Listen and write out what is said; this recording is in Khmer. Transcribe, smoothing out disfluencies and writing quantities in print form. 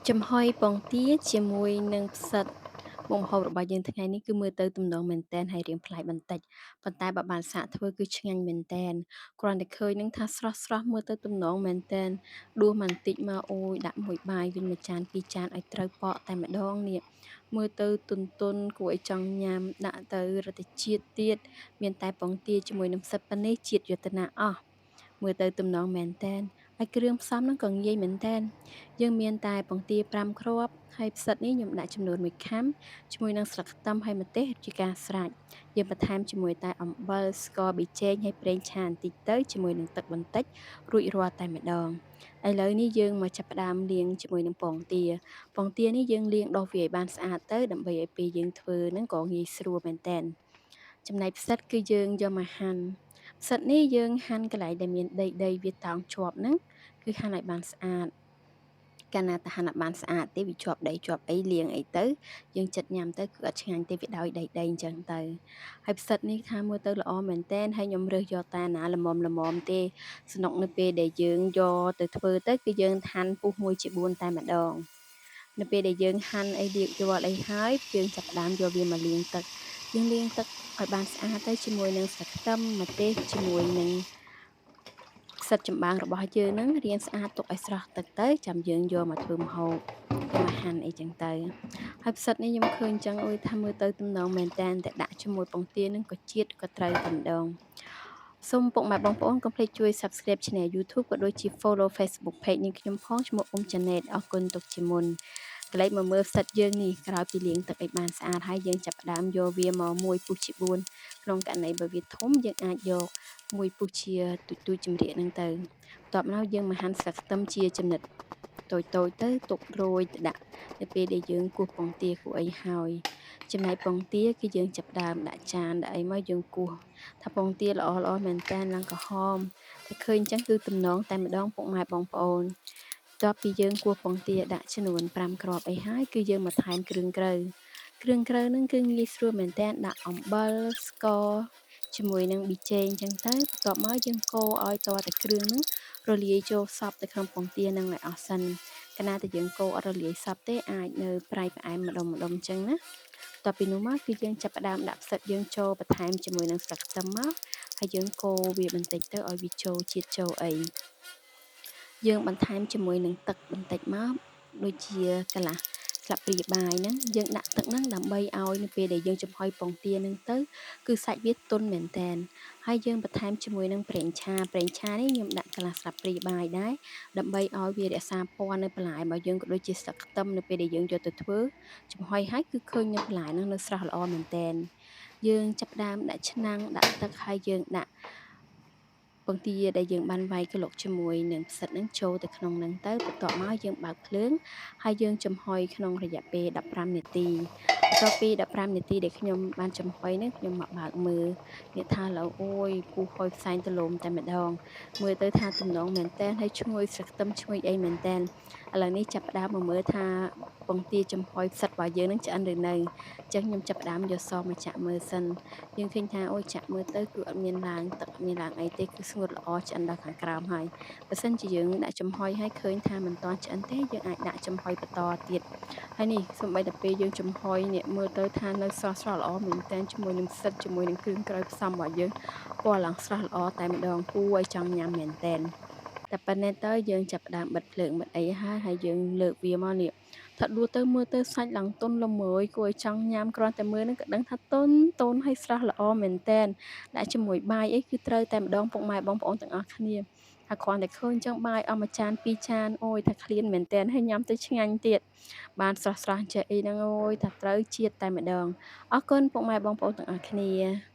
ចំហុយពងទាជាមួយនឹងផ្សិតមុខម្ហូបរបស់យើងថ្ងៃនេះគឺមើលទៅទំនងមែនតែនហើយរៀងប្លែកបន្តិចប៉ុន្តែបើបានសាកធ្វើគឺឆ្ងាញ់មែនតែនគ្រាន់តែឃើញនឹងថាស្រស់ស្រស់មើលទៅទំនងមែនតែនដួសបន្តិចមកអូយដាក់មួយបាយវិញមួយចានពីរចានឲ្យត្រូវប៉កតែម្ដងនេះមើលទៅទុនទុនគួរឲ្យចង់ញ៉ាំដាក់ទៅរឹតជាតិទៀតមានតែពងទាជាមួយនឹងផ្សិតប៉ុណ្នេះជាតិយុទ្ធនាអស់មើលទៅទំនងមែនតែនហើយគ្រឿងផ្សំហ្នឹងក៏ងាយមែនតែនយើងមានតែពងទា5គ្រាប់ហើយផ្សិតនេះខ្ញុំដាក់ចំនួន1ខាំជាមួយនឹងស្លឹកខ្ទឹមហើយម្ទេសជាការស្រេចយើងបន្ថែមជាមួយតែអំបិលស្ករប៊ីចេងហើយប្រេងឆាបន្តិចទៅជាមួយនឹងទឹកបន្តិចរួចរាល់តែម្ដងឥឡូវនេះយើងមកចាប់ផ្ដើមលាងជាមួយនឹងពងទាពងទានេះយើងលាងដុសវាឲ្យបានស្អាតទៅដើម្បីឲ្យពេលយើងធ្វើហ្នឹងក៏ងាយស្រួលមែនតែនចំណែកផ្សិតគឺយើងយកមកហាន់ផ្សិតនេះយើងហាន់កន្លែងដែលមានដីដីវាតោងជាប់ហ្នឹងគឺហាន់ឲ្យបានស្អាតកាលណាតែហាន់អត់បានស្អាតទេវាជាប់ដីជាប់អីលាងអីទៅយើងចិត្តញ៉ាំទៅគឺអត់ឆ្ងាញ់ទេវាដោយដីដីអញ្ចឹងទៅហើយផ្សិតនេះថាមើលទៅល្អមែនតែនហើយខ្ញុំរើសយកតាណាល្មមល្មមទេសំណុកនៅពេលដែលយើងយកទៅធ្វើទៅគឺយើងហាន់ពុះ1ជា4តែម្ដងនៅពេលដែលយើងហាន់អីរៀបរាល់អីហើយយើងចាប់ផ្ដើមយកវាមកលាងទឹកយើងលាងទឹកឲ្យបានស្អាតទៅជាមួយនឹងស្លឹកខ្ទឹមម្ទេសជាមួយនឹងផ្សិតចម្បាំងរបស់យើងហ្នឹងរៀងស្អាតទុកឲ្យស្រស់ទឹកទៅចាំយើងយកមកធ្វើម្ហូបយកមកហាន់អីចឹងទៅហើយផ្សិតនេះខ្ញុំឃើញចឹងអូយថាមើលទៅទំនងមែនតែនតែដាក់ជាមួយពងទាហ្នឹងក៏ជាតិក៏ត្រូវតែម្ដងសូមពុកម៉ែបងប្អូនកុំភ្លេចជួយ Subscribe Channel YouTube ក៏ដូចជា Follow Facebook Page នាងខ្ញុំផងឈ្មោះអ៊ុំចាណេតអរគុណទុកជាមុនកន្លែងមកមើលផ្សិតយើងនេះក្រោយពីលាងទឹកឲ្យបានស្អាតហើយយើងចាប់ផ្ដើមយកវាមកមួយពុះជា4ក្នុងករណីបើវាធំយើងអាចយកមួយពុះជាទូចទូចចម្រៀកហ្នឹងទៅបន្ទាប់មកយើងមកហាន់ស្លឹកខ្ទឹមជាចំណិតតូចតូចទៅទុករោយទៅដាក់នៅពេលដែលយើងគោះពងទាគោះអីហើយចំណែកពងទាគឺយើងចាប់ផ្ដើមដាក់ចានដាក់អីមកយើងគោះថាពងទាល្អល្អមែនតើឡើងក្រហមតែឃើញអញ្ចឹងគឺទំនងតែម្ដងពុកម៉ែបងប្អូនបន្ទាប់ពីយើងគោះពងទាដាក់ចំនួន5គ្រាប់អីហើយគឺយើងមកថែមគ្រឿងក្រៅគ្រឿងក្រៅហ្នឹងគឺងាយស្រួលមែនតើដាក់អំបិលស្ករជាមួយនឹងប៊ីចេងអញ្ចឹងទៅបន្ទាប់មកយើងកូរឲ្យតតែគ្រឿងហ្នឹងរលាយចូលសព្វទៅក្នុងពងទាហ្នឹងឲ្យអស់សិនកាលណាតែយើងកូរអត់រលាយសព្វទេអាចនៅប្រៃផ្អែមម្ដុំម្ដុំអញ្ចឹងណាបន្ទាប់ពីនោះមកគឺយើងចាប់ផ្ដើមដាក់ផ្សិតយើងចូលបន្ថែមជាមួយនឹងស្លឹកខ្ទឹមមកហើយយើងកូរវាបន្តិចទៅឲ្យវាចូលជាតិចូលអីយើងបន្ថែមជាមួយនឹងទឹកបន្តិចមកដូចជាកន្លះស្លាបព្រាបាយហ្នឹងយើងដាក់ទឹកហ្នឹងដើម្បីឲ្យនៅពេលដែលយើងចំហុយពងទាហ្នឹងទៅគឺសាច់វាទន់មែនតែនហើយយើងបន្ថែមជាមួយនឹងប្រេងឆាប្រេងឆានេះខ្ញុំដាក់កន្លះស្លាបព្រាបាយដែរដើម្បីឲ្យវារក្សាពណ៌នៅបន្លែរបស់យើងក៏ដូចជាស្លឹកខ្ទឹមនៅពេលដែលយើងយកទៅធ្វើចំហុយហើយគឺឃើញនៅបន្លែហ្នឹងនៅស្រស់ល្អមែនតែនយើងចាប់ផ្ដើមដាក់ឆ្នាំងដាក់ទឹកហើយយើងដាក់ពងទាដែលយើងបានវាយក្លុកជាមួយនឹងផ្សិតហ្នឹងចូលទៅក្នុងហ្នឹងទៅបន្ទាប់មកយើងបើកភ្លើងហើយយើងចំហុយក្នុងរយៈពេល15នាទីបន្ទាប់ពី15នាទីដែលខ្ញុំបានចំហុយហ្នឹងខ្ញុំមកបើកមើលនិយាយថាឡូវអូយពុះហុយផ្សែងទលំតែម្ដងមើលទៅថាទំនងមែនតែនហើយឈ្ងុយស្លឹកខ្ទឹមឈ្ងុយអីមែនតែនឥឡូវនេះចាប់ផ្ដើមមកមើលថាពងទាចំហុយផ្សិតរបស់យើងនឹងឆ្អិនឬនៅអញ្ចឹងខ្ញុំចាប់ផ្ដើមយកសមមកចាក់មើលសិនយើងឃើញថាអូយចាក់មើលទៅគឺអត់មានឡើងទឹកអត់មានឡើងអីទេគឺស្ងួតល្អឆ្អិនដល់ខាងក្រោមហើយបើសិនជាយើងដាក់ចំហុយហើយឃើញថាមិនទាន់ឆ្អិនទេយើងអាចដាក់ចំហុយបន្តទៀតហើយនេះសូម្បីតែពេលយើងចំហុយនេះមើលទៅថានៅស្រស់ស្រស់ល្អមែនតើជាមួយនឹងផ្សិតជាមួយនឹងគ្រឿងក្រៅផ្សំរបស់យើងពណ៌ឡើងស្រស់ល្អតែម្ដងគួរឲ្យចង់ញ៉ាំមែនតើតែប៉ុណ្ណេះទៅយើងចាប់ផ្ដើមបិទភ្លើងបិទអីហើយហើយយើងលើកវាមកនេះថាដួសទៅមើលទៅសាច់ឡើងទន់ល្មើយគួរឲ្យចង់ញ៉ាំគ្រាន់តែមើលហ្នឹងក៏ដឹងថាទន់ទន់ហើយស្រស់ល្អមែនតែនដាក់ជាមួយបាយអីគឺត្រូវតែម្ដងពុកម៉ែបងប្អូនទាំងអស់គ្នាថាគ្រាន់តែឃើញចឹងបាយអស់មួយចានពីរចានអូយថាឃ្លានមែនតែនហើយញ៉ាំទៅឆ្ងាញ់ទៀតបានស្រស់ស្រស់ចេះអីហ្នឹងអូយថាត្រូវជាតិតែម្ដងអរគុណពុកម៉ែបងប្អូនទាំងអស់គ្នា។